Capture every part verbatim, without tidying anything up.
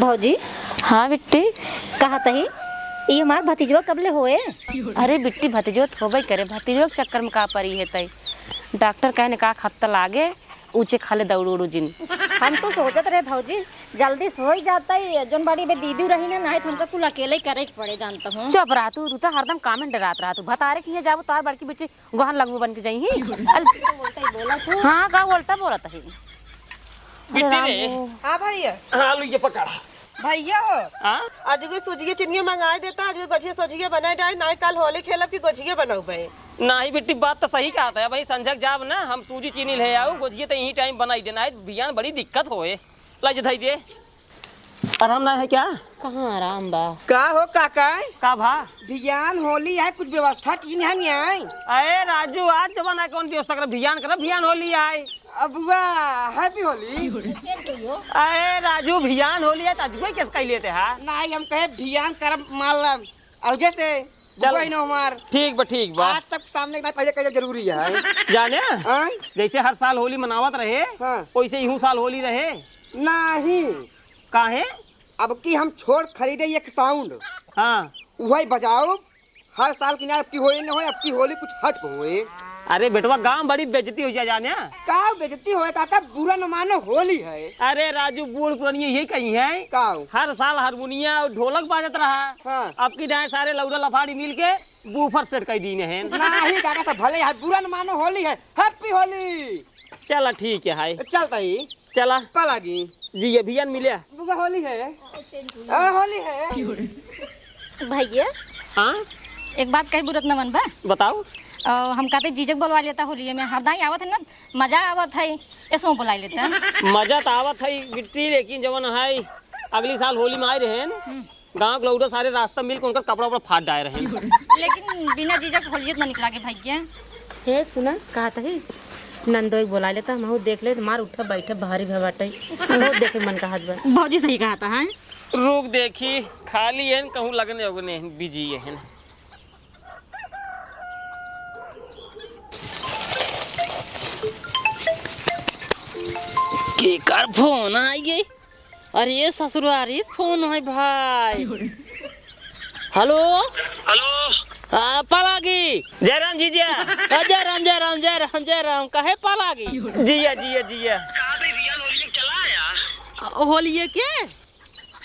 भौजी। हाँ बिट्टी। कहत ही, ई हमार भतीजवा कबले होए? अरे बिट्टी, भतीजवा त होबे करे, भतीजवा के चक्कर में का परी है तई? डॉक्टर कहने का हफ्ता लागे, ऊँचे खाले दौड़ू उड़ू जिन। हम तो सोचत रहे भौजी, जल्दी से होई जाता ही, जोन बाड़ी बे दीदी रही ना, नाहीं तो हमका कुल अकेले ही करे के पड़े, जानत हूँ। चुप रह तू, तू तो हरदम कामे में डरात रह तू। भतारे किहे जाबो, तोहार बड़की बिट्टी गोहन लगबू बन के जइही। अल-, हाँ, का उल्टा बोलत ही। अरे बिट्टी रे। राम हो। हाँ भैया। हाँ, लो ये पकड़। भैया हो। हाँ? आज कोई सूजिया चिनिया मंगाए देता, आज कोई गोझिया सोझिया बनाए डाल, नाहीं काल होली खेलब की गोझिया बनउबे। नाहीं बिट्टी, बात तो सही कहत है भाई, संझक जाब ना, हम सूजी चीनी ले आऊ, गोझिया तो यही टाइम बनाई देना है, बिहान बड़ी दिक्कत होए। ला जे धई दे। आराम ना है क्या? कहाँ आराम बा? का हो काका? का भा? बिहान होली है, कुछ व्यवस्था की नहीं है? अरे राजू, आज जमाना कौन व्यवस्था करे? बिहान करे, बिहान होली है। अब बुआ, happy होली। अरे राजू, बिहान होली है, तो आज कोई कैसे कह लेते हैं? नहीं, हम कहे बिहान करब मालम, अलगे से। चल। बुआ ही ना हमार। ठीक बा, ठीक बा। आज तक सामने के पहले कह जरूरी है। जाने? हाँ? जैसे हर साल होली मनावत रहे, हाँ। वैसे इहू साल होली रहे। नहीं। काहे? अब की हम छोड़ खरीदे एक sound। हाँ। वही बजाओ, हर साल की ना, अब की होली न होए, अब की होली कुछ हट के होए। अरे बेटवा, गाँव बड़ी बेइज्जती हो जाए जाने। का बेइज्जती होए काका, बुरा न मानो, होली है। अरे राजू, बूढ़ पुरानिया यही कही है। का? हर साल हारमोनिया और ढोलक बाजत रहा। हाँ। अब की दाएं सारे लौड़ा लफाड़ी मिल के बूफर सेट कर दीने हैं। नहीं काका, सब भले है, बुरा न मानो, होली है, happy होली। चला ठीक है, हाय। चलता ही। चला। पलागी। जी, अभियान मिले। बुआ होली है। हाँ, होली है। भैया। हाँ? एक बात कही, बुरत न मन बा? बताओ। अ, हम कहते जीजक बोलवा लेता होलिये में, हरदाई आवत है ना, मजा आवत है, ऐसो बोला लेता। मजा तो आवत है बिट्टी, लेकिन जवन है अगली साल होली में आए रहे हैं, हम्म। गाँव के लौड़ा सारे रास्ता मिल के उनकर कपड़ा उपड़ा फाड़ डाए रहे। लेकिन बिना जीजक होलिये त ना निकला के भैया। हे सुना, कहत ही नंदोई बोला लेता, हमहू देख ले, मार उठे बैठे भारी भवाटे। बहुत देखे मन कहत बा। भौजी सही कहत है। रुक देखी, खाली एहन कहूँ लगने उगने busy एहन। केकर फोन आई गई? अरे ससुरारी फोन है भाई। हेलो। हेलो। आ, पलागी। जय राम जीजा। आ, जय राम, जय राम, जय राम, जय राम। काहे पलागी? जिया, जिया, जिया। कहाँ पे रियल होलिये के चला आया? आ, होलिये के?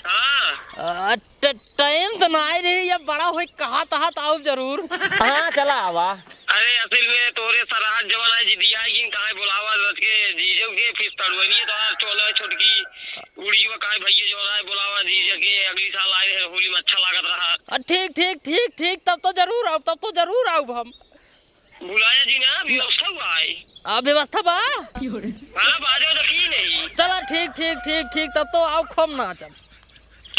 हाँ। आ, ट-, टाइम तो ना आई रही, अब बड़ा होई, कहा तहा तो आउब जरूर। हाँ, चला आवा। अरे, असल में तोरे सरहद जवन है, जिदिया गिन काहे बोलावा रच के, जीजो के फिर तड़ुअनी तो आज चोला छोटकी उड़ियो काहे भैया जो रहा है, बोलावा जीजो के, अगली साल आए रहे होली में, अच्छा लागत रहा। आ, ठीक, ठीक, ठीक, ठीक, तब तो जरूर आउब, तब तो जरूर आउब हम। भुलाया जी ना, व्यवस्था हुआ है। आ, व्यवस्था बा? हाँ, बाजो तो की नहीं। चला, ठीक, ठीक, ठीक, ठीक, तब तो आउब, खूब नाचब।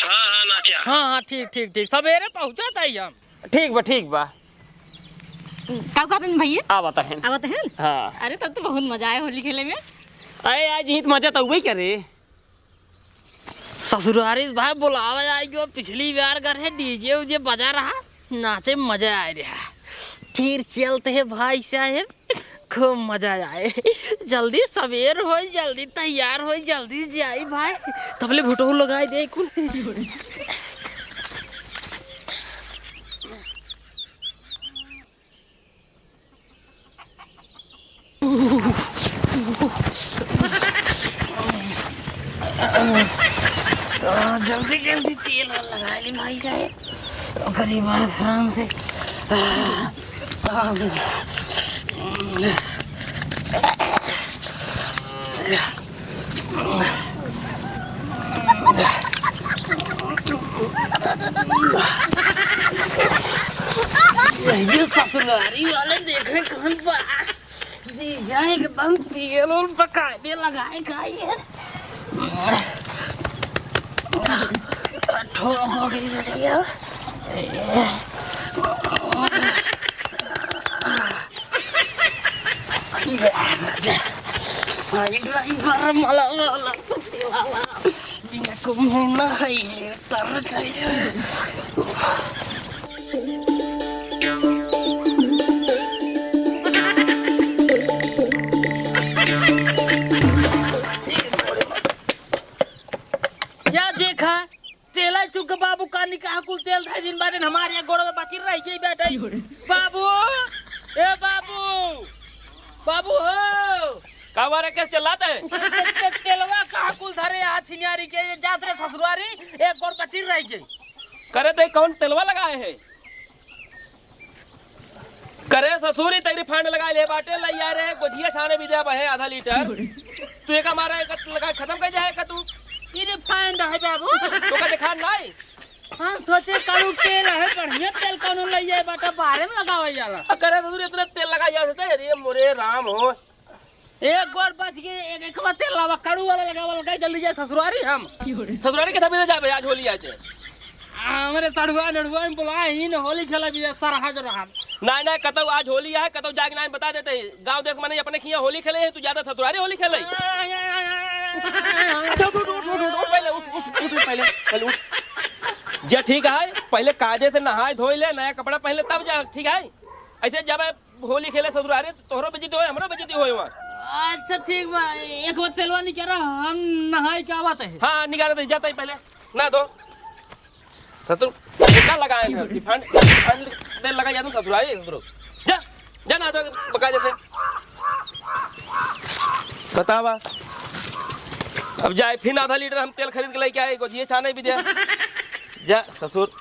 हाँ, हाँ, नाचा। हाँ, हाँ, ठीक, ठीक, ठीक, सवेरे पहुँचत ही हम। ठीक बा, ठीक बा। का कहत हन भैया? आवत हन। आवत हन? हाँ। अरे, तब तो बहुत मजा आए होली खेले में। अरे, आज ही तो मजा तो उबे करे। ससुरारी भाई बोलावे आए गयो, पिछली बार घर है, DJ उजे बजा रहा, नाचे में मजा आए रहा। फिर चलते हैं भाई साहब, खूब मजा आए। जल्दी सवेर होई, जल्दी तैयार होई, जल्दी जाई भाई, तबले भुटहु लगाई दे कुल। आ, जल्दी जल्दी तेल वाल लगा ली भाई साहब, ओकरे बाद आराम से। आ, आ, ये ससुरारी वाले देखे कौन पड़ा। जीजा एकदम तेल उल पकाए लगाए खाइए। ठोक हो गई भैया। भाई ड्राइवर मला वाला कुत्ते वाला। बिना को मुंह ना है, ये तर चाहिए। या देखा, का हुआ रे, कैसे चिल्लात है? ते-, ते-, तेलवा कहाँ कुल धरे आ छिनियारी के, ये जात रे ससुरारी, एक गोड़ पचीर रही के। करे ते कौन तेलवा लगाए है? करे ससुर, ई तैरी फांड लगाए ले बाटे, लइया रे, गोझिया छाने भी दे बहे आधा लीटर। तू एका मारा एक लगा खत्म कर जाए का तू? ई रे फांड है बाबू। तो का देखा नाई? हम सोचे कड़ू तेल है, बढ़िया तेल कौनो लइया बाटा, बारे में लगावल जाला। आ, करे ससुर, इतना तेल लगाया से, अरे मोरे राम हो। एक गोड़ बच गए, एक, एक बार तेल लावा, कड़ू वाला लगावा, लगाई जल्दी जाए ससुरारी हम। ससुरारी के तभी ना जाबे, आज होली आते। हमरे सड़ुआ नड़ुआ में बोला ही न होली खेला भी सरहज रहा। नाय, नाय, कतौ आज होली है, कतौ जाके नाय बता देते हैं। गाँव देख मने अपने खिया होली खेले हैं, तू ज्यादा ससुरारी होली खेले। अच्छा, उठ, उठ, उठ, उठ, उठ, उठ, पहले उठ, उठ, उठ, पहले, पहले उठ। जे ठीक है, पहले कायदे से नहाए धोए ले, नया कपड़ा पहन ले, तब जा, ठीक है? ऐसे जब होली खेले ससुरारी, तोहरो बेइज्जती होए, हमरो बेइज्जती होए वहाँ। अच्छा ठीक बा, एक बार तेलवा निकाला, हम नहाई के आवत है। हाँ, हाँ, निकाल दे, जाता ही पहले, ना दो। ससुर, का लगाए हैं? रिफाइंड, रिफाइंड तेल लगा जाता ससुरारी, ससुर। जा, जा ना दो, बका जाते। बतावा। अब जाए, फिर आधा लीटर हम तेल खरीद के लेके आए, गोझिया छाने भी दे। जा, ससुर।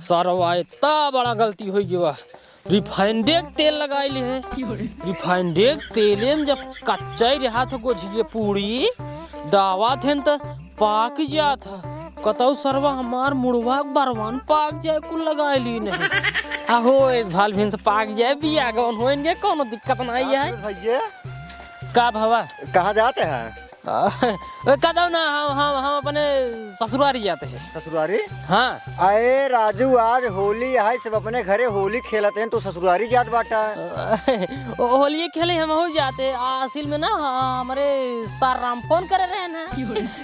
सरवा, इतना बड़ा गलती होइ गवा। रिफाइंडे के तेल लगाई ले है। रिफाइंडे के तेले में जब कच्चा ही रहा था गोझिए पूड़ी, डावा थे न त पाक जात है। कतौ सरवा हमार मुड़वा के बरवन पाक जाए, कुल लगाई ली नहीं। आहो, इस भाल भिन से पाक जाए, बिया गौन होएंगे, कोनो दिक्कत नहीं है। भैया। का भवा? कहाँ जाते हैं? आ, ए, कदौ ना, हम, हम, हम अपने ससुरारी जाते हैं। ससुरारी? हाँ। अरे राजू, आज होली है, सब अपने घरे होली खेलत हैं, तू ससुरारी जात बाटा। ओ, होलिये खेले हम हो जाते। असिल में ना, हमरे सर राम फोन करे रहे ना।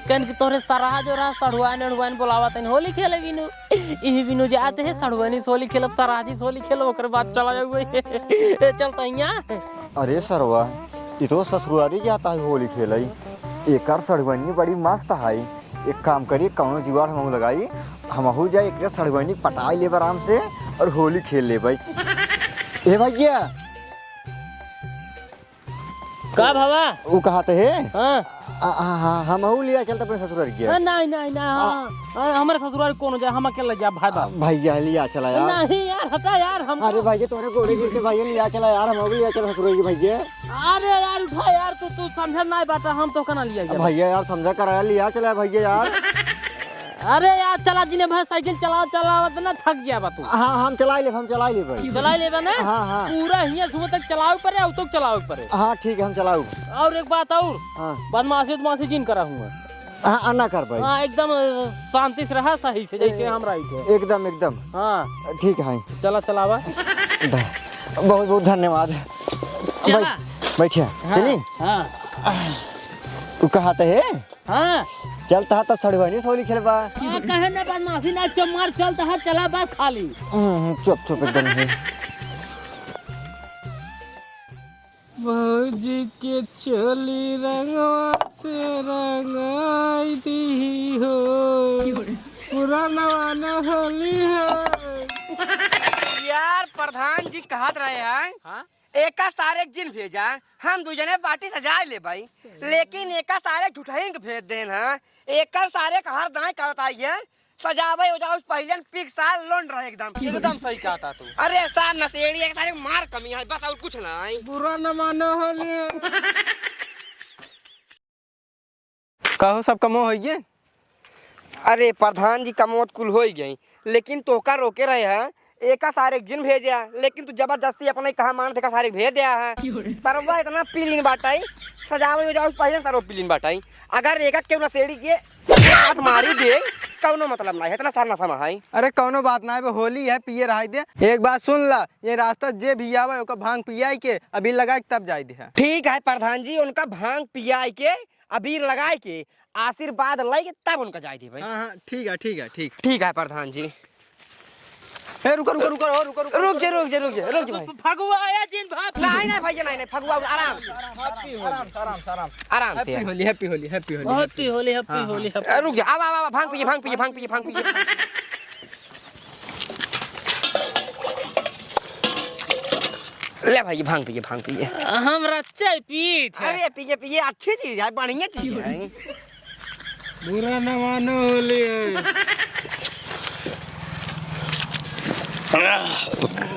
कहन कि तोरे सरहा जो रहा, सढ़ुआइन उढ़ुआइन बोलावत हैं, होली खेले बिनु। इही बिनु जाते हैं, सढ़ुआइनी से होली खेलब, सरहा जी से होली खेलब, ओकरे बाद चला जाऊ। ए, चल तैया। अरे सरवा, ई तो ससुरारी जाता है होली खेलई। एकर सड़ुआनी बड़ी मस्त है। एक काम करी, कौनो जुगाड़ हमहू लगाई, हमहू जाई, एकरे सड़ुआनी पटाई लेब आराम से और होली खेल लेबै। ए भैया, का भवा? उ कहत है? हाँ। आ, आ, हाँ, हमहू लिया चलत अपने ससुरारी के। हाँ, नहीं, नहीं, नहीं, हाँ, हाँ। हाँ, हमरे ससुरारी कौन जाए, हम अकेले जाब, भाई बाप। भैया लिया चला यार। नहीं यार, हटा यार, हम अरे भैया, तोरे गोड़े गिर के भैया लिया चला यार, हमहू लिया चला ससुरारी के भैया। अरे यार, उठा यार, तू, तू समझत नाहीं बाटा, हम तोहका ना लिया जाए। भैया यार, समझा करा यार, लिया चला भैया यार। अरे यार, चला जिने भाई, साइकिल चलावत, चलावत ना थक गया बा तू। हाँ, हम चलाई लेब, हम चलाई लेब भाई। चलाई लेबा ना? हाँ, हाँ। पूरा हियाँ सुबह तक चलावे परे, उतक चलावे परे। हाँ, ठीक है, हम चलाऊ। और एक बात और, हाँ। बदमाशी, बदमाशी जिन करा हुआ। हाँ, आ, ना कर भाई। हाँ, एकदम, अ, शांति से रहा, सही से, जैसे ए, हम रही थे। एकदम, एकदम। हाँ। ठीक है। चला, चलावा। ध-, बहुत, बहुत धन्यवाद। चला। बैठ-, बैठिए। हाँ, चली? हाँ। उ कहत है? हाँ। चलत ह तो सड़ुआनी से होली खेलबा। हाँ, कहे ना बदमाशी ना चमार, चलत ह, चला बस खाली। हम्म, चुप, चुप एकदम ही। भौजी के चोली रंगवा से रंगाई दी हो। क्यों रे? पुराना वाला होली है। यार, प्रधान जी कहत रहे हैं, हाँ? एका सारे के जिन भेजा, हम दू जने पार्टी सजाए लेबई, लेकिन एका सारे के झूठहिन के भेज देन ह। एकर सारे का हर दाएं करत आई है, सजावे उजावे से पहिले पिक सार लोंड रहे एकदम। एकदम सही कहत ह तू। अरे सार नशेड़ी, एक सारे मार कमी है, बस और कुछ नहीं। बुरा न मानो होली। कहो, सब कमो होइ गए? अरे प्रधान जी, कमो त कुल होइ गई, लेकिन तोहका रोके रहे हैं, एका सारे के जिन भेजे हैं, लेकिन तू जबरदस्ती अपने कहा मान, एका सारे के भेज दिया है। क्यों रे? सरवा इतना पीलीन बाटाई, सजावे उजावे से पहिले सरवा पीलीन बाटाई। अगर एका केहू नशेड़ी के हाथ मारी दे, कौनो मतलब नहीं है, इतना सार नशा में है। अरे कौनो बात नहीं, वो होली है, पिए रहाई दे। एक बात सुन ला, ये रास्ता जे भी आवे, ओका भांग पियाई के अबीर लगाई के तब जाई दे। ठीक है प्रधान जी, उनका भांग पियाई के अबीर लगाई के आशीर्वाद लई के तब उनका जाए देबे। हाँ, हाँ, ठीक है, ठीक है, ठीक। ठीक है प्रधान जी। ए, रुको, रुको, रुको, रुको, रुको, रुको, रुक जा, रुक जा, रुक जा, रुक जा भाई। फगुआ आया जिन भाभी। नहीं, नहीं भैया, नहीं, नहीं, फगुआ आराम। Happy होली। आराम से, आराम से, आराम से। आराम से Happy यार। होली, happy होली, happy होली, Happy होली, happy हाँ, होली, हाँ। Happy। ए, रुक जा, आवा, आवा, आवा, भांग पीजिए, भांग पीजिए, भांग पीजिए। ले भाई, भांग पिए, भांग पिए। हमरा चाय पीत है। अरे पिए, पिए, अच्छी चीज है, बढ़िया चीज है। बुरा न मानो, होली है।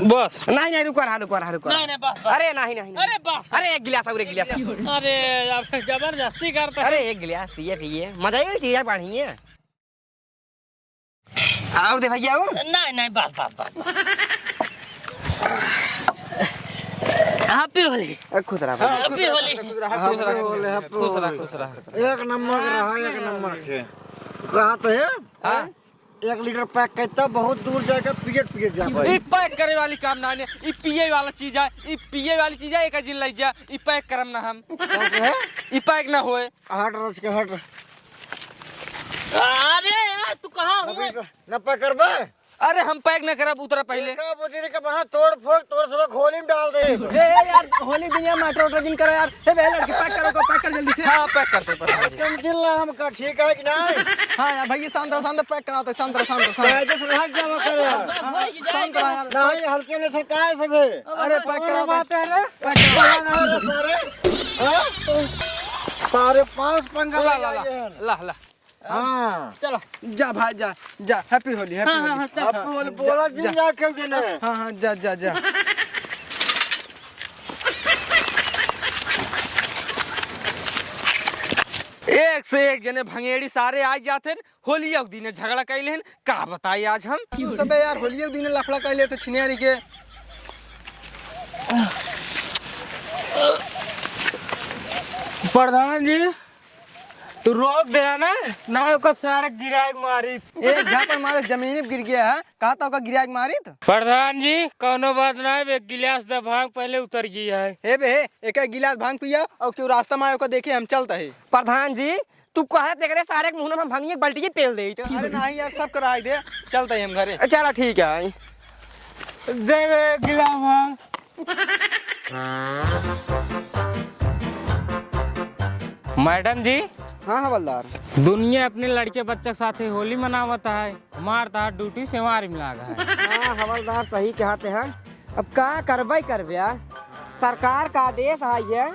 बस। नहीं, नहीं, रुको रहा, रुको रहा, रुको रहा। नहीं, नहीं, बस, बस। अरे, नहीं, नहीं, नहीं। अरे, बस, बस। अरे, एक गिलास और, एक गिलास। अरे, अब जबरदस्ती करता है। अरे, एक गिलास पिए, पिए। मजा ही चीज है, बढ़िया। और दे भैया, और? नहीं, नहीं, बस, बस, बस, बस। Happy होली। ए, खुश रहा, हाँ, खुश रहा, खुश रहा, खुश रहा, खुश रहा, खुश रहा। एक नंबर का रहा, एक नंबर के। कहा तो है? हाँ। एक लीटर pack करता, बहुत दूर जाके पियत पियत जा पाई। ई pack करे वाली काम ना है, ई पिए वाला चीज है, ई पिए वाली चीज है, एक जिन लई जा, ई pack करम ना हम। कौन है? ई pack ना होए। हट रच के हट। अरे यार, तू कहाँ हुआ? अभी न pack करबे? अरे हम pack न करब, उतरा पहिले। देखा बुझी के वहाँ तोड़ फोड़, तोड़ सब होली में डाल दे। ए, ए, यार, होली दुनिया में अटर उटर जिन करा यार। ए, बे, लड़की pack करो, को pack कर जल्दी से। हाँ, pack करते हैं, pack करते हैं। तुम दिल ना हमका, ठीक है कि नहीं? हाँ यार, भैया, शांत रहो, शांत रहो, pack कराओ तो, शांत रहो, शांत रहो, शांत रहो। कायदे से भाग जावा करे। हाँ, हाँ, शांत रहो यार। नहीं, हल्के में से काय सब है? अरे, pack कराओ तो। बात है रे। Pack कराओ। कौन है रे सारे? हाँ? सारे पांच पंगा ला, ला, लगा ला, ये है। ला, ला। हाँ। चलो। जा भाई, जा, जा, happy होली, happy हाँ, हाँ, होली। हाँ, चलो। Happy होली, जा, बोला जी, जा। जा, क्यों के नहीं? हाँ, हाँ, जा, जा, जा। एक से एक जने भंगेड़ी सारे आ जाते हैं, होलिया के दिने झगड़ा कैले हैं, का बताई आज हम? तू सबे यार होलिया के दिने लफड़ा कैले थे छिनियारी के। प्रधान जी, तू रोक दे ना, ना ओकर सारे गिराए के मारी। एक झापड़ मारे जमीन पे गिर गया है, कहा था ओकर गिराए के मारी तो। प्रधान जी, कौनो बात ना है, एक गिलास द भांग पहले उतर गई है। हे बे, हे, एक, एक गिलास भांग पिया और क्यों रास्ता में आए ओकर देखे हम चलता है। प्रधान जी, तू कहत एकरे सारे के मुंह में हम भंगिए के बाल्टी पेल दे। अरे नहीं यार, सब कराई दे, चलता ही हम घरे। चला ठीक है। दे दे गिलास भांग। मैडम जी। हाँ हवलदार। दुनिया अपने लड़के बच्चा के साथे होली मनावत है, मार तार ड्यूटी सेवारी में लागा है। हाँ हवलदार, सही कहते हैं। अब का करबे करबे यार, सरकार का आदेश है ये,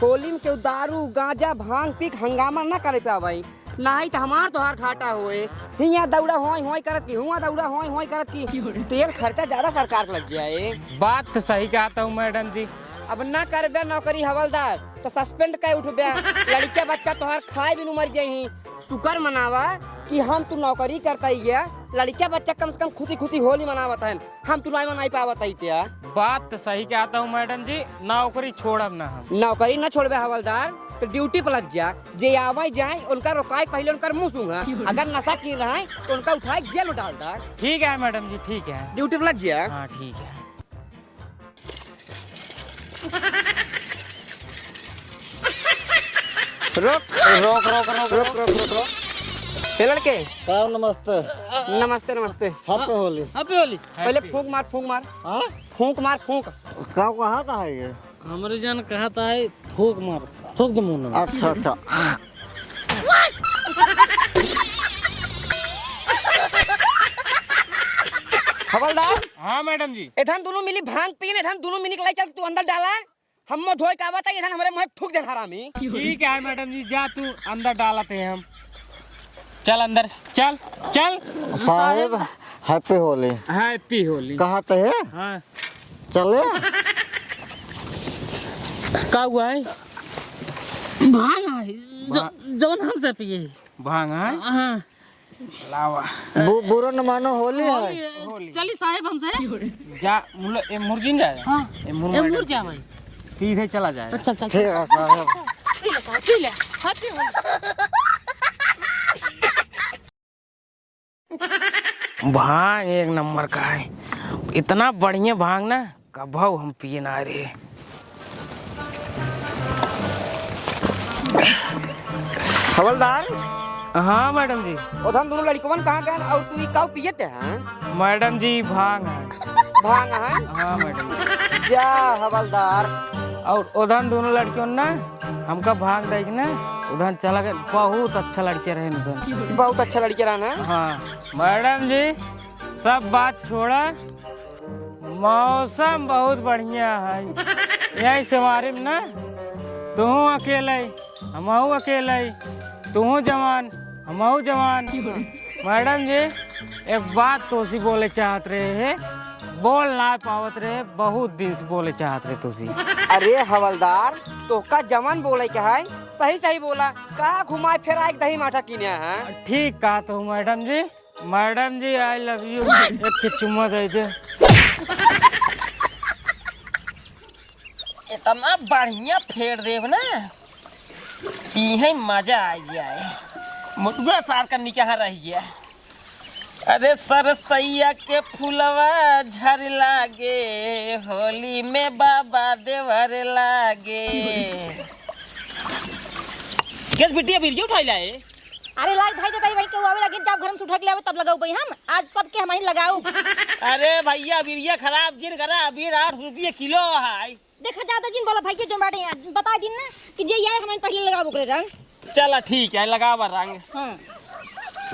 होली में केहू दारू, गांजा, भांग पी के हंगामा ना करे पावे, नाही त हमार तोहार घाटा होए। हियां दौड़ा होई होई करत की, हुआं दौड़ा होई होई करत की, तेल खर्चा ज्यादा सरकार के लग जाए। बात तो सही कहत हूँ मैडम जी। अब ना करबे नौकरी हवलदार, तो suspend कर उठबे। लड़के बच्चा तोहार खाए बिनु मर जाई। शुक्र मनावा कि हम तू नौकरी करता ही है, लड़के बच्चा कम से कम खुशी खुशी होली मनावत है। हम तू नाई मनाई पावत हई त्या। बात तो सही कहत हूँ मैडम जी, नौकरी छोड़ब ना हम। नौकरी ना छोड़बे हवलदार, तो ड्यूटी पर लग जा। जे आवे जाए, उनका रोकाए पहले उनकर मुंह सूंघा। अगर नशा की रहे, तो उनका उठाए जेल में डाल दा। ठीक है मैडम जी, ठीक है। ड्यूटी पर लग जा। हाँ, ठीक है। रोक, रोक, रोक, रोक, रोक, रोक, रोक, रोक। ए लड़के। साहब नमस्ते। नमस्ते, नमस्ते। Happy होली। Happy होली। पहले फूंक मार, फूंक मार। हाँ? फूंक मार, फूंक। का कहा था ये? हमरे जन कहा था है, थूक मार, थूक दे मुंह में। अच्छा, अच्छा। हवलदार। हाँ मैडम जी। एथन दोनों मिली भांग पीन, एथन दोनों मिली के लाई चल, तू अंदर डाला। हम मुंह धोए के आवत है, इधर हमरे मुंह थूक दे हरामी। ठीक है मैडम जी, जा तू अंदर डालत है हम। चल अंदर, चल, चल। साहेब, Happy होली। Happy होली। कहा तो है? हाँ। चले? का हुआ है? भांग है, ज-, भा- जवन हमसे पिए। भांग है? हाँ। लावा। बु-, बुरा न मानो, होली है। होली है। होली। चली साहेब हमसे। जा, मुल-, ए, मुर्जिन जाए। हाँ। ए, मुर ए, मैडम मुर जा भाई। सीधे चला जाए। चल, चल, ठीक है, साहेब। पी ले साहेब, पी ले। Happy होली। भांग एक नंबर का है, इतना बढ़िया भांग ना। कबहू हम पिए ना रहे। हवलदार। हाँ मैडम जी। ओधन दोनों लड़कवन कहाँ गए और तू ई काऊ पियत है? मैडम जी, भांग है। भांग है? हाँ मैडम जी। जा हवलदार। और ओधन दोनों लड़कवन ना हमका भांग दे के ना उधन चला गए। बहुत अच्छा लड़के रहे उधन। बहुत अच्छा लड़के रहे ना? हाँ मैडम जी, सब बात छोड़ा। मौसम बहुत बढ़िया है। यही से मारिम ना, तुहूँ अकेले, हमहू अकेले, तुहूँ जवान, हमहू जवान। मैडम जी, एक बात तोसी बोले चाहत रहे है, बोल ना पावत रहे, बहुत दिन से बोले चाहत रहे तोसी। अरे हवलदार, तोहका जवन बोले के है, सही सही बोला। का घुमाए फिराए के दही माठा किने है? ठीक कहत हो मैडम जी। मैडम जी, I love you। एक के चुम्मा दे दे। इतना बढ़िया फेर देब ना, पीहे मजा आ जाए। मोटुआ सार का निकाह रह गया। अरे सरसैया के फुलवा झर लागे, होली में बाबा देवर लागे। गैस बिटिया बिरिया उठाई लाए। अरे लाज भाई, जब भाई केहू आवे लगे, जाओ घर में से उठा के ले आवे, तब लगाऊ भाई हम। आज सबके हम ही लगाऊ। अरे भैया, बिरिया खराब जिन करा, अबीर आठ रुपये किलो है। देखा, ज्यादा जिन बोला भैया, जो बाटे हैं, बता दिन ना कि जे ये हम पहले लगाओ ओकरे रंग। चला ठीक है, लगावा रंग। हाँ।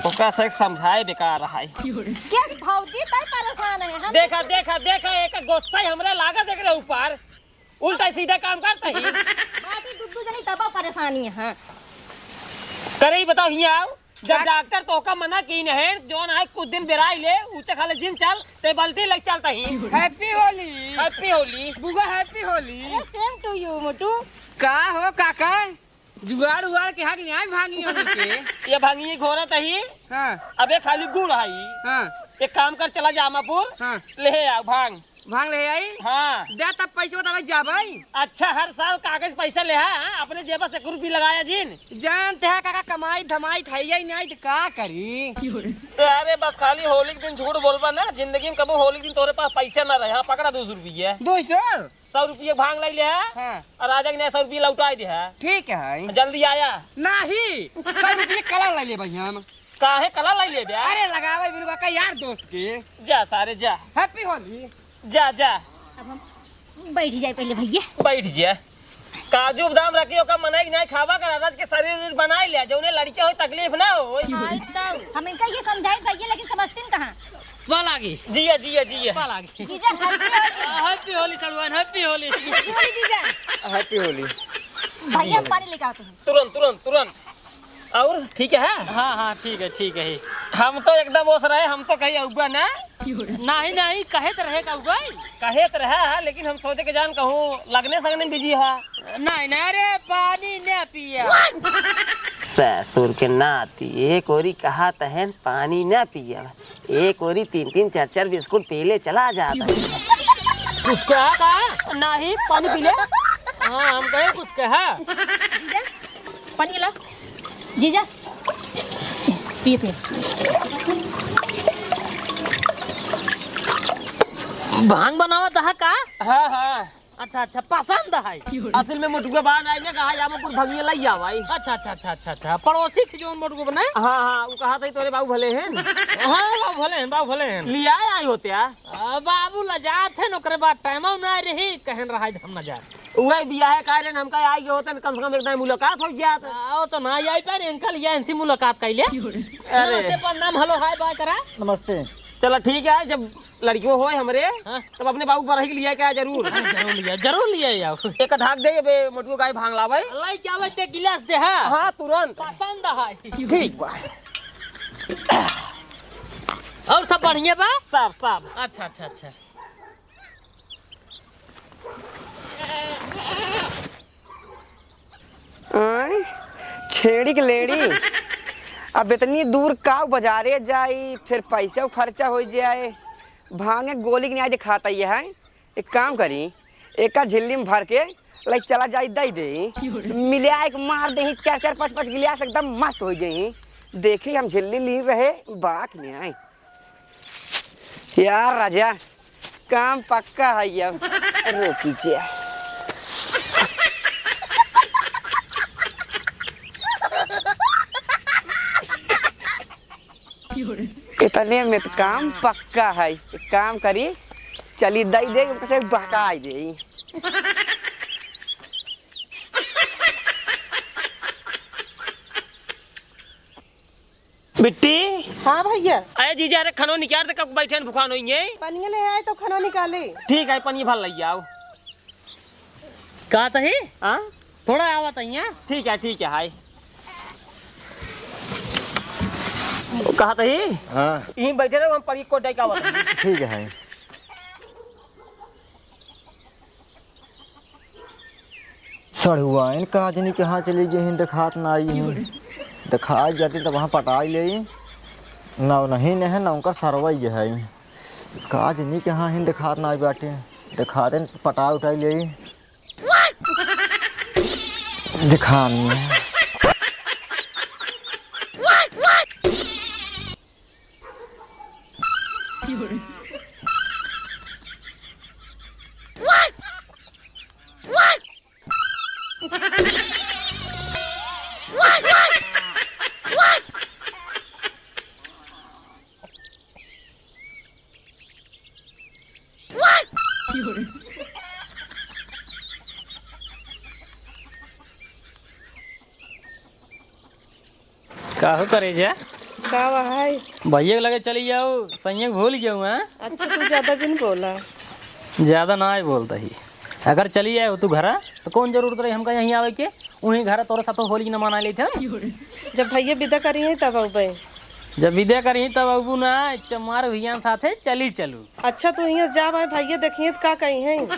ओकरा से समझाए बेकार है। क्या भौजी, तय परेशान है हम। देखा, देखा, देखा, एक गुस्सा ही हमरा लागत एकरे ऊपर। उल्टा सीधा काम करता ही। बात ही दुद्दू जनी तबा परेशानी है। करे ही बताओ, हियाँ आओ। जब का- डॉक्टर तोहका मना कीन है, जौन है कुछ दिन बेराई ले, ऊँचे खाले जिन चल, ते बल्टी लग चलता ही। Happy होली। Happy होली। बुआ, happy होली। अरे, same to you, मोटू। का हो काका, जुगाड़ उगाड़ के हक न्याय भांगी होली के? ये भांगी घोरत ही। हाँ। अबे खाली गुड़ है। हाँ। एक काम कर, चला जामापुर, हाँ। ले आ भांग। भांग ले आई? हाँ। दे तब पैसे बतावे जाबै। अच्छा, हर साल कागज पैसा ले आ, हाँ? अपने जेबा से एक रुपया लगाया जिन। जानते हैं काका, कमाई धमाई खाइए ही नहीं तो का करी? अरे बस खाली होली के दिन झूठ बोलबा ना, जिंदगी में कबो होली के दिन तोरे पास पैसा ना रहे। हाँ, पकड़ा दो सौ रुपये। दो सौ? सौ रुपये भांग लाई ले है। हाँ। और राजा के नहीं सौ रुपये लौटाई दे है। ठीक है। जल्दी आया। नहीं, सौ रुपये कला लाई ले भाई हम। काहे कला लाई ले बे? अरे लगावे बिनु का यार दोस्त के। जा सारे जा। Happy होली। जा, जा। अब हम बैठ जाए पहले भैया। बैठ जा। काजू बादाम रखी, ओका मनई के नाई खावा कर, रज के शरीर उरीर बनाई ले, जौने लड़के होई तकलीफ ना होई। हम इनका ये समझाए भैया, लेकिन समझतीन कहाँ? पा लागी। जिया, जिया, जिया। पा लागी। जीजा, happy होली। Happy होली सड़ुआन, happy होली। Happy होली जीजा। Happy होली। भैया, हम पानी लेके आते हैं। तुरंत, तुरंत, तुरंत। और ठीक है? हाँ, हाँ, ठीक है, ठीक है। हम तो एकदम ओस रहे, हम तो कहीं अउबा ना। नहीं, नहीं, कहे तो रहे का उगई? कहे तो रहा है, लेकिन हम सोचे के जान कहूँ लगने सगने में busy हा। नहीं, नहीं, अरे पानी न पिया। ससुर के नाती, एक ओरी कहा तहन पानी न पिया, एक ओरी तीन तीन चार चार बिस्कुट पी ले चला जाता। कुछ कहा का? नहीं, पानी पी ले। हाँ, हम कहे कुछ कहा। जीजा, पानी ला। जीजा, पिए, पिए। भांग बनावत हा का? हाँ, हाँ। अच्छा, अच्छा, पसंद है। असल में मोटुआ बाहर आए ना, कहा, "या मैं कुछ भंगिया लाई जाओ भाई।" अच्छा, अच्छा, अच्छा, अच्छा, अच्छा। पड़ोसी के जौन मोटुआ बना? हाँ, हाँ, वो कहा था, "तोरे बाबू भले हैं।" हाँ, बाबू भले हैं, बाबू भले हैं। लिया आई होते यार। आ, बाबू ला जात है, ओकरे बाद time ना रही, कहन रहा है, हम ना जाए। उहे बियाहे का रे, हमका आई गए होते न, कम से कम एक दाईं मुलाकात हो जात। आओ तो ना आई पाए, इनका लिए इनसे मुलाकात कर ले। अरे। नमस्ते, प्रणाम, hello, hi, bye करा। नमस्ते। चला ठीक है, जब लड़कियों होए हमरे, हाँ। तब अपने बाबू पर ही लिया क्या जरूर। हाँ, जरूर लिया, जरूर लिया आओ। एक ढाक दे, बे मोटू गाय भांग लावे। लाई क्या ते गिलास दे, हाँ। हाँ, तुरंत। पसंद है। ठीक बा। और सब बढ़िया बा? सब, सब। अच्छा, अच्छा, अच्छा। आय, छेड़ी के लेड़ी, अब इतनी दूर का बाजारे जाई, फिर पैसा खर्चा हो जाए, भांगे गोली के नहीं दिखाता ये है। एक काम करी, एका झिल्ली में भर के लाई चला जाई, दई दे, मिले एक मार दे, चार चार पाँच पाँच गिलास एकदम मस्त हो जाई। देखी हम झिल्ली ली रहे, बाक नहीं आए। यार राजा, काम पक्का है अब। रुकी जे। इतने में तो काम पक्का है। एक काम करी, चली दई दे, उनका से बहकाई दे। बिट्टी। हाँ भइया। अरे जीजा, अरे खनो निकाल दे, कब बैठे हैं भुखान होइए। पनिया ले आए तो खनो निकाले। ठीक है, पनिया भर लई आओ। का तही? हाँ? थोड़ा आवत है यहाँ। ठीक है, ठीक है, हाय। कहा तही? हाँ। यहीं बैठे रहो, हम पनिया को डाई का आवत है। ठीक है। सड़ुआइन का जनी कहाँ चली गई हैं, देखात ना आई हैं। देखाई जाती तब वहाँ पटाई लेई। ना नहीं, नहीं, ना उनका सरवा ही है। का जनी कहाँ हैं, देखात ना आई बाटे। देखाते पटाई उठाई लेई। देखानी है। काहो करेजा? का बा है? भइया के लगे चली जाओ, सैया के भूल गयो, हैं? अच्छा, तू ज्यादा जिन बोला। ज्यादा ना ही बोलता ही। अगर चली आए हो तू घरा, तो कौन जरूरत रही हमका यहीं आवे के? वहीं घरा तोरे साथ होली न मना लेते हम। जब भइया विदा करी हैं, तब अउबे। जब विदा करी, तब अउबू ना, चमार भइया साथे चली चलू। अच्छा, तू हियाँ जा, भाई, भइया देखिए तो का कही हैं।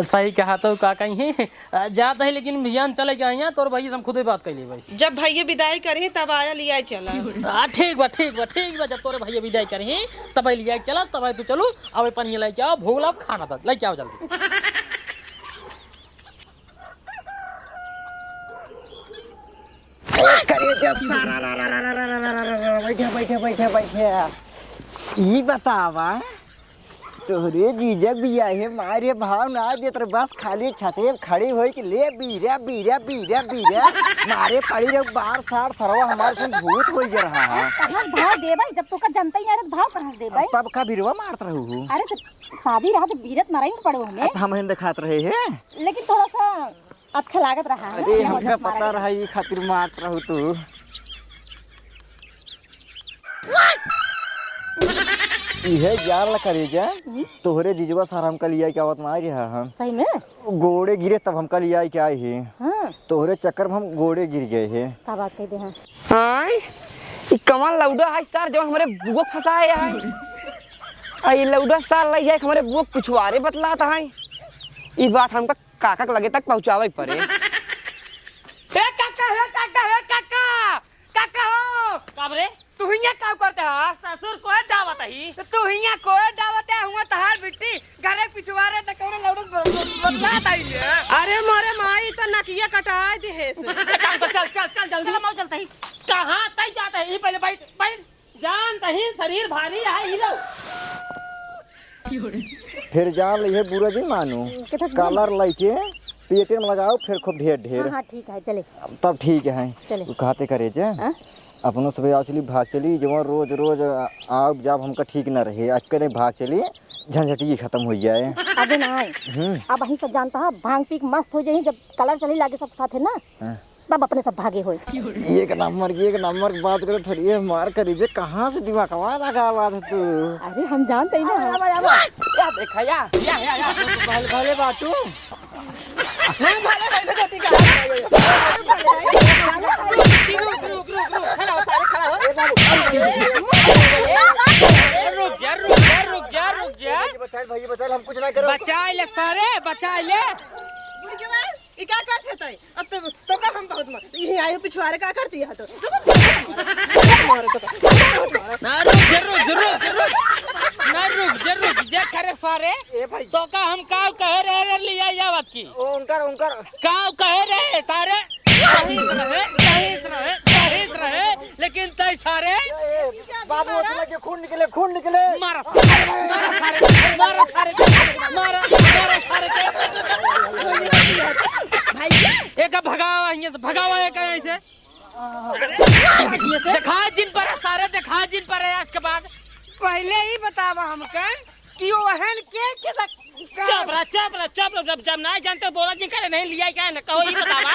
सही कहा तो का कही हैं। आ, जात है, लेकिन भइया न चले के हियाँ, तोर भइया से हम खुदे बात कर लेबै। जब भइया विदाई करही, तब आया लियाई चला। आ, ठीक बा, ठीक बा, ठीक बा। जब तोरे भइया विदाई करही, तब लियाई चला, तब तू चलू। अब पनिया लेके आओ, भूख लग, खाना दे, लेके आओ जल्दी। ए, करेजा, सारा रा रा रा, बैठे, बैठे, बैठे, बैठे। ई बतावा, तोहरे जीजा बियाहे मारे भाव ना देत रहे, बस खाली छते पे खड़ी होई कि ले बीरा, बीरा, बीरा, बीरा, मारे पड़ी रहे बार सार सरवा हमार कुल भूत होई जा रहा है। कहाँ भाव देबै, जब तोका जनते ही ना रहे, भाव कहाँ से देबै? तब का बिरवा मारत रहू हो? अरे तो शादी रहा तो बीरत मारे के पड़ो हमें। अब हम हिन दिखात रहे हैं। लेकिन थोड़ा सा अच्छा लागत रहा है ना, अरे, हमका पता रहा, ई खातिर मारत रहू तू। इहे जान ला करेजा, हम्म? तोहरे जिजवा सार हमका लियाई के आवत ना रहा हम। सही में? गोड़े गिरे तब हमका लियाई के आए हे। हाँ। तोहरे चक्कर में हम गोड़े गिर गए हे। का बात कह दे हैं? हाँ, ई कवन लौड़ा है सार, जो हमरे बुआ फंसा है यहाँ? आ, ई लौड़ा सार लई है, हमरे बुआ पिछुआरे बतलात है। ई बात हमका काका के लगे तक पहुँचावे के पड़े। ए काका, हे काका, हे काका, काका हो। का रे? तू हियाँ का करत ह? ससुर कोई डावत ही। तो तू हियाँ कोई डावत है, हुआ तहार बिट्टी घरे पिछुआरे त कौनो लौड़त ब-, ब-, बतलात आई है। अरे मोरे माई, त नकिया कटाए दिहे से। एक काम कर, चल, चल, चल, जल्दी। चलो, मऊ चलता ही। कहाँ तई जात है? ई पहले बैठ, बैठ। जान तही शरीर भारी है, ई लो। फिर जान लिहे बुरा जी मानू। किधर कलर लइके पेटे में लगाओ, फिर खूब ढेर ढेर। हाँ, हाँ, ठीक है, चले। तब ठीक है। चले। तू कहते करेजा, हाँ? अपनों से आओ चली, भाग चली, जवन रोज रोज आओ जाब हमका ठीक ना रहे। आज करे भाग चली, झंझटिये खत्म हो जाए। अबे ना आए। हम्म। अब वहीं से जानता है, भांग पी के मस्त हो जाए, जब कलर चली लागे सब साथे ना। हाँ। तब अपने सब भागे होए। एक नंबर की, एक नंबर की बात करे, थोड़ी ये मार करी जे, कहाँ से दिमागवा लगा बात है तू? अरे हम जानते ही ना। आवा, आवा, आवा। या देखा, या, या, या, या। भले, भले बाटू। नहीं, भले, भले, भले, भले। रुक, रुक, रुक, रुक, खड़ा हो, सारे खड़ा हो। ए बाबू। ए, रुक जा, रुक जा, रुक जा, रुक जा। भैया बचाए, भैया बचाए, हम कुछ ना करो। बचाए ले सारे, बचाए ले। बुढ़ के बाद ई का करत है तै? अब तो, तो का हम बहुत मार, यही आए पिछुआरे का करती है तो? तो बहुत मार, तो बहुत मार। ना रुक, जरूर, जरूर, जरूर। ना रुक, जरूर, जे करे सारे। ए भाई। तो का हम काव कहे रहे रे लिया जावत की? ओ, उनकर, उनकर। काव कहे रहे सारे? सही रहे, सही रहे, सही रहे। लेकिन तै सारे ए, ए, बाबू, ओठ लगे खून निकले, खून निकले। मारा सारे, मारा सारे, मारा सारे, मारा, मारा सारे के। भैया। एक भगावा हियां से, भगावा एक हियां से। देखा जिन पर है सारे, देखा जिन पर है आज के बाद। पहले ही बतावा हमके कि ओहन के, के सक- चुप रह, चुप रह, चुप रह। जब, जब नाहीं जानते बोला जिन करे नहीं लिया क्या न कहो, ई बतावा।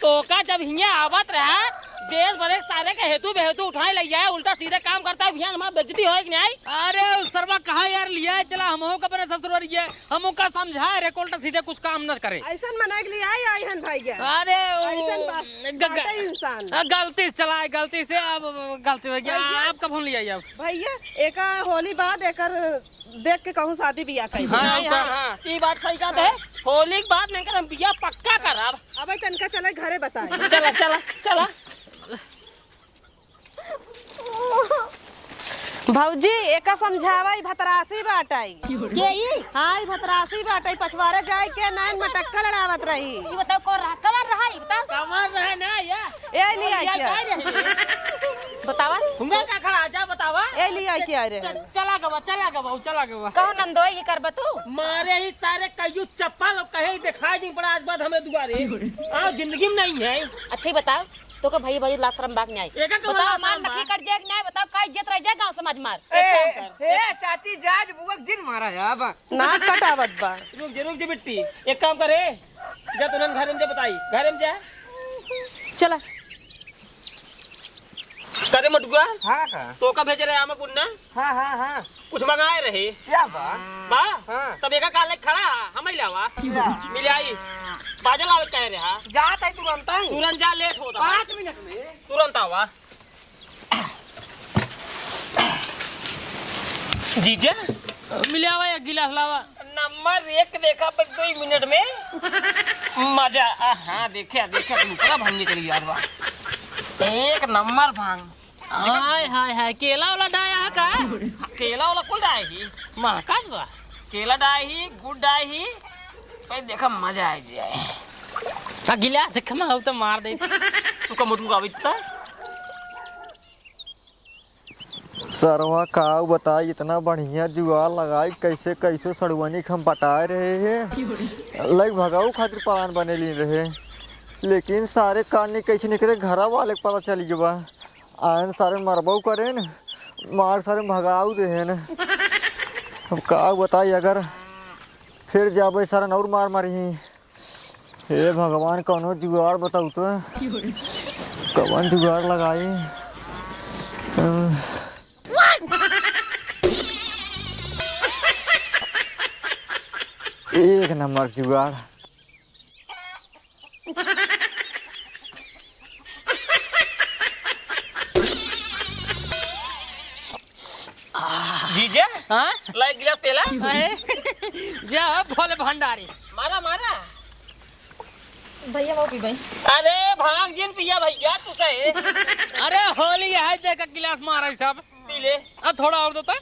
तोका जब हियां आवत रहा, तेल भरे सारे के हेतु बेहेतु उठाए ले जाए, उल्टा सीधे काम करता है, बिहान हमार बेइज्जती होए कि नहीं? अरे, उ सरवा कहा यार, लिया चला, हमहू का अपने ससुररिया, हमहू का समझाए रे, उल्टा सीधे कुछ काम न करे। ऐसन मना के लिए आई, आई हन भैया। अरे, उ ऐसन बा-, ग-, ग-, बाटे इंसान। अ, गलती से चला है, गलती से, अब गलती हो गया, भैया। आप कब हम ले आई अब? भैया, एका होली बाद एकर देख के कहूँ शादी बियाह कइले। हाँ, नहीं, हाँ, हाँ, ई बात सही कहत है। होली के बाद नहीं कर हम बियाह पक्का करब। अब तनका चले घरे बताई। चला, चला, चला। भौजी, एका समझावा, ई भतरासी बाटई। के ई? हाँ, ई भतरासी बाटई, पछवारे जाए के नैन मटक्का लड़ावत रही। ई बताओ, कौन रहा? कमर रहा, ई बताओ। कमर रहा ना, या। ए, नहीं आई क्या? बतावा। हुआ का खड़ा, जा बतावा। ए, नहीं आई क्या रे? चला गवा, चला गवा, चला गवा। कहो नंदोई, ये करबा तू? मारे ही सारे कहियो चप्पल और कहे ही दिखाई दी, बड़ा आज बाद हमें दुआरे। आओ, जिंदगी में नहीं है। अच्छा, ही बताओ, तोका भई भई लाज शरम बा कि नाहीं? एका कमर बताओ, लाज मार शरम बा? नखी कट जाए कि नाहीं? बताओ, का इज्जत रह जाए गाँव समाज मार? ए, एक काम कर। ए, चाची, जाज बुआ के जिन मारा है, अब। नाक कटावत बा। रुक जे, रुक जे बिट्टी, एक काम करे, जा तुरंत घरे में जा बताई, घरे में जा। चला। करे मटुआ? हाँ, हाँ। तोका भेजे रहे आमा पुन्ना? हाँ, हाँ, हाँ। कुछ मंगाए रहे। क्या बा? बा? हाँ। तब एका काले खड़ा, हम ही लावा। क्या? मिले आई। बाजा लावे कहे रहे, हाँ। जात है तुरंत ही। तुरंत जा, लेट होता। पाँच मिनट में। तुरंत आवा। जीजा, मिले आवा, एक गिलास लावा। नंबर एक देखा पर दो ही मिनट में मजा। आ, हाँ, देखे, देखे, तुम पूरा भांग निकल गया बा। एक नंबर भांग। हाय, हाय, हाय, केला वाला डाया है का? केला वाला कुल डाया ही। महकात बा। केला डाया ही, गुड़ डाया ही। भाई देखा, मजा आ जाए। आ, गिलास से खमा हो तो मार दे। तू का मोटू का बिकता? सरवा का बताई, इतना बढ़िया जुआर लगाई, कैसे कैसे सड़ुआनी के हम पटाए रहे हैं, लग भगाऊ खातिर प्लान बने ली रहे, लेकिन सारे कानी कैसे निकले, घरा वाले के पता चल गया। आयन सारे मरबऊ करेन, मार सारे भगाऊ देहेन। अब का बताई, अगर फिर जाबे सारन और मार मारिही। हे भगवान, कौनो जुगाड़ बताऊ तो। कौन जुगाड़ लगाई? एक नंबर जुगाड़। जीजा, हाँ? ला एक गिलास पेला। अरे, जा अब भोले भंडारी। मारा, मारा। भैया, वो पी भाई। अरे, भांग जिन पिया भैया, तू सही। अरे, होली है, देख गिलास मारा है सब। पी ले। अब थोड़ा और दो तो।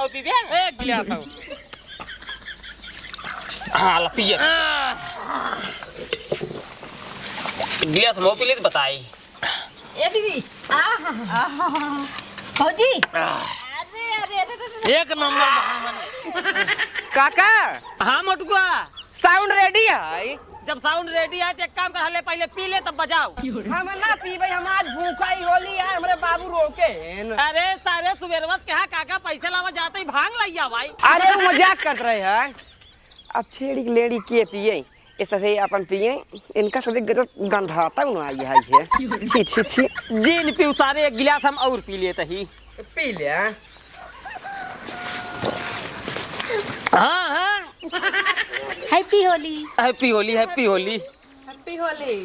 और पी दे। एक गिलास और। हाँ, ला, पिया। आह। गिलास में पी ले तो बताई। ए दीदी, आहा। भौजी। आह। अरे, अरे, अरे, अरे, अरे। एक नंबर बहाना। काका। हाँ, मोटुआ। Sound ready है? जब sound ready है, तो एक काम कर, हले पहले पी ले, तब बजाओ। हम ना पीबे, हम आज भूखा ही होली है, हमरे बाबू रोके हैं। अरे, सारे सुबेरवा के यहाँ काका पैसे लावा जाते ही भांग लइया भाई। अरे, वो मजाक करत रहे हैं। अब छेड़ी लेड़ी के पिए, ये सभे अपन पिए, इनका सभे गजब गंधाता हुआ आई है ये। छी, छी, छी। जी, नहीं पीऊ सारे, एक गिलास हम और पी लेते ही। पी ले। हाँ, हाँ। Happy होली। Happy होली, happy होली। Happy होली।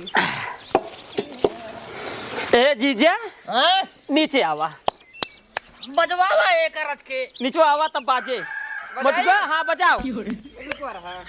ए जीजा, हाँ? नीचे आवा। बजवावा एक रच के। निचवा आवा तब बाजे। बजाई? मटुआ, हाँ, बजाओ। एक बार, हाँ।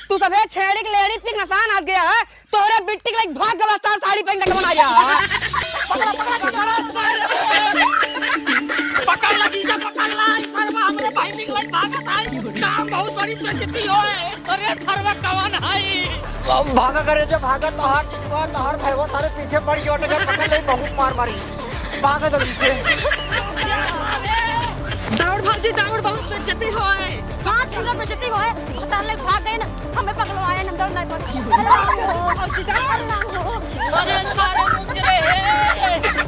तू सभे छेड़ी के लेड़ी पिक नसान आ गया है। तोहरे बिट्टी के लाइक भाग गवा सार साड़ी पहन के कौन आ गया? पकड़, पकड़, पकड़, पकड़। पकड़ ला जीजा, पकड़ ला। ई सरवा हमरे बहिनी के लाइक भागत है। काम बहुत बड़ी बेइज्जती होए। अरे सरवा कौन है? भागा करे जो भागा, तोहार जिजवा, तोहार भैया सारे पीछे पड़ गए, ओटे के पकड़ ले, बहुत मार मारी। भागा जल्दी से। दौड़ भौजी, दौड़, बहुत बेइज्जती होए। कहाँ चल रहा बेइज्जती होए? पता नहीं, भाग गए ना, हमें पकड़वाए ना, दौड़ नहीं पकड़। भौजी, दौड़। अरे सारे रुक रे।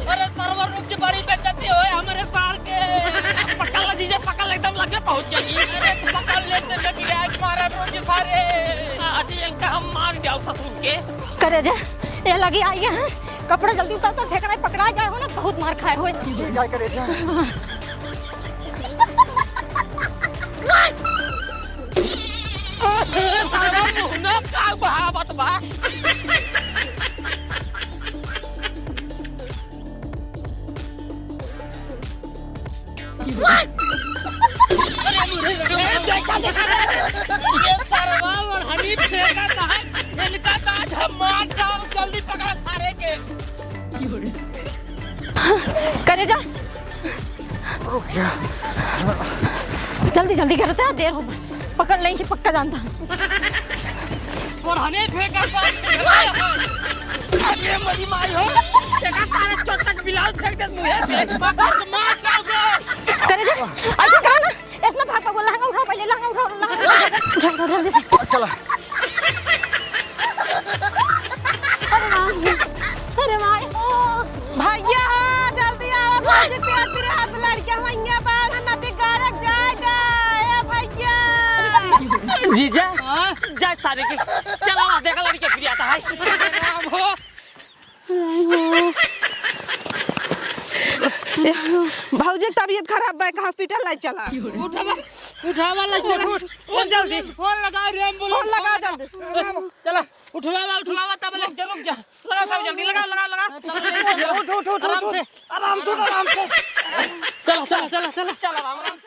अरे सरवा रुक जे, बड़ी बेइज्जती होए हमरे सार के। पकड़ ले जीजा, पकड़ ले, एकदम लगे पहुँच गई। अरे पकड़ लेते ना, गिरा के मारा रोज सारे। अजी इनका हम मार जाओ ससुर के। करे जे, ये लगी आई है। कपड़ा जल्दी उतार तो फेंकना है, पकड़ा जाए हो ना, बहुत मार खाए होए। जी, जाए करे जा। सारा मुहना का बहावत बा। अरे मुझे देखा, देखा रे। ये सरवा ओढ़नी फेंका था, इनका तो आज हम मार डाल, जल्दी पकड़ा सारे के। करे जा। रुक जा। जल्दी, जल्दी करते हैं, देर हो। पकड़ लेंगे, पक्का जानता। और हमें फेंका था। अरे मरी माई हो। देखा सारे चोट तक बिलाल फेंक दे मुझे। पकड़ मार डाल दे। करे जा। ऐसे करो ना। इतना भाग, भाग, लहंगा उठाओ पहले, लहंगा उठाओ, लहंगा उठाओ। उठाओ, उठाओ, जल्दी से। चला। अरे राम, अरे माई हो। भैया, जल्दी आओ, भौजी प्यार तेरे हाथ में लड़के हुइया बाहर नदी गारक जाए दे, ए भैया। जीजा, हाँ? जा सारे के, चला वहाँ देखा लड़के फिर आता है। राम हो। भौजी के तबीयत खराब बा, एक हॉस्पिटल ले चला। उठावा, उठावा, ले चला। उठ, उठ, उठ जल्दी। फोन लगा रे, एम्बुलेंस फोन लगा फोन लगा। जल्दी। चला, उठवावा, उठवावा, तब ले, रुक जा, रुक जा। लगा सब जल्दी, लगा, लगा, लगा। उठ, उठ, उठ, उठ, आराम से, आराम से, आराम से। चला, चला, चला, चला। चला, राम, राम।